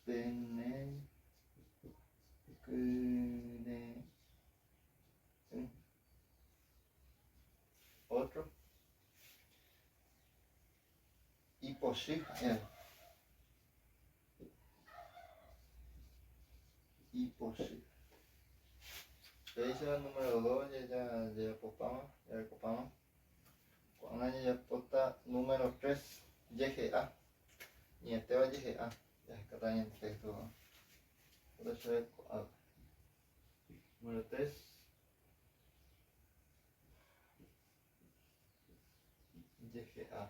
Pene kyre'ỹ. Otro. Ipochy ha'éva. Ipochy. Péicha número 2 jajapopáma, jarekopáma. Ko'ág̃a jajapóta número 3 jehe'a. Ñe'ẽtéva jehe'a. Jahekáta ñande texto. Ko'ápe. Número 3. Jehe'a.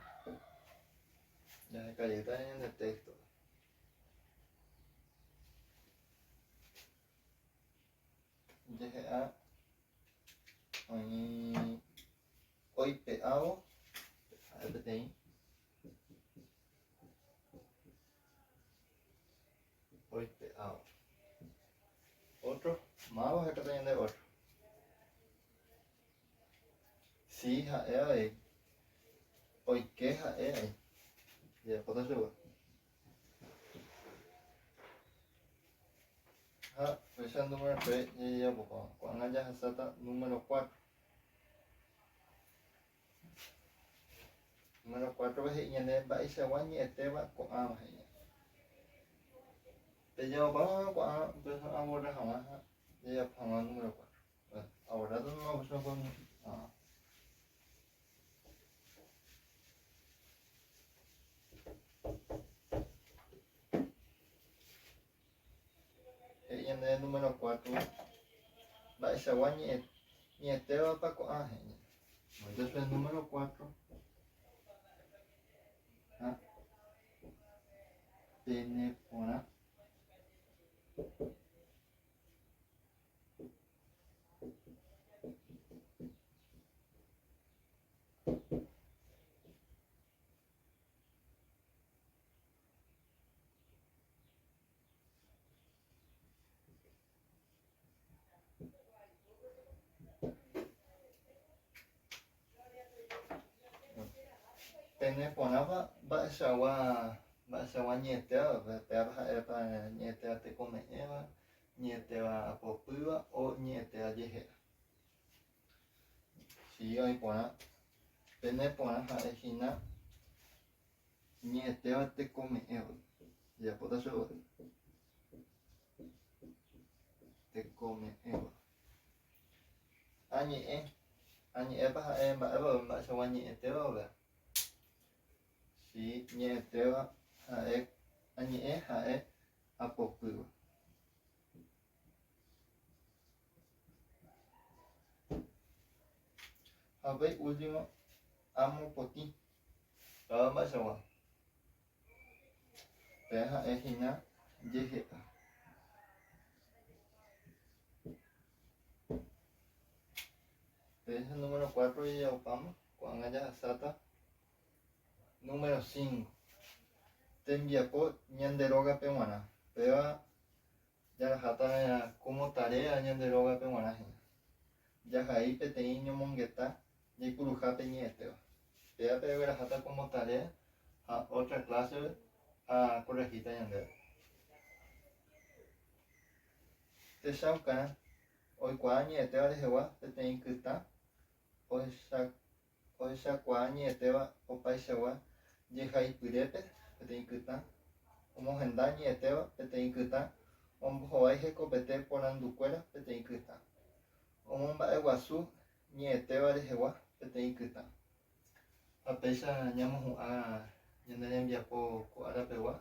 Jaheka jeýta ñande texto. Jehe'a oĩ oipe'ávo ha'e peteĩ oipe'ávo. Otro, máva ohekáta ñande otro. Si ha'e avei. Oike ha'e avei. Jajapóta chugui. Ha péicha número 3 jajapopa. Ko'ág̃a jahasáta número 4. Número 4-pe he'i ñande mba'eichagua ñe'ẽtéva ko'ãva he'i ñande. Pejapopáma ko'ã upéicha aborra hag̃ua ha jajapo hag̃ua número 4. Bueno, aborráta número 4 con... Ah. He'i ñande número 4 mba'eichagua ñe'ẽ ñe'ẽtévapa ko'ã he'i ñande. Entonces número 4 ha pene porã. Pene porãpa mba'eichagua mba'eichagua ñe'ẽtéva péva ha'épa ñe'ẽtéva tekome'ẽva, ñe'ẽtéva apopýva o ñe'ẽtéva jehe'a. Si oĩ porã. Pene porã ha'e hína Ñe'ẽtéva tekome'ẽva. Jajapóta chugui. Tekome'ẽva. Añe'ẽ. Añe'ẽpa ha'e mba'épa mba'eichagua ñe'ẽtéva upéva. Si ñe'ẽtéva ha'e añe'ẽ ha'e apopýva. Ha upéi último amopotĩ. Káda mba'eichagua. Pe ha'e hína jehe'a. Péicha número 4 jajapopáma, ko'ág̃a jahasáta número 5. Tembiapo ñande rógape g̃uarã. Péva jaraháta como tarea ñande rógape g̃uarã hína. Jahai peteĩ ñomongeta jaipuruhápe ñe'ẽtéva. Péva pegueraháta como tarea ha otra clase-pe akorrehíta ñandéve. Techaukarã, oikuaa ñe'ẽtéva rehegua peteĩ kytã Ohechakuaa ñe'ẽtéva opaichagua jehaipyrépe peteĩ kytã, omohenda ñe'ẽtéva peteĩ kytã, ombohovái hekopete porandukuéra peteĩ kytã, omomba'eguasu ñe'ẽtéva rehegua peteĩ kytã. Ha péicha ñamohu'ã ñane rembiapo ko ára pegua.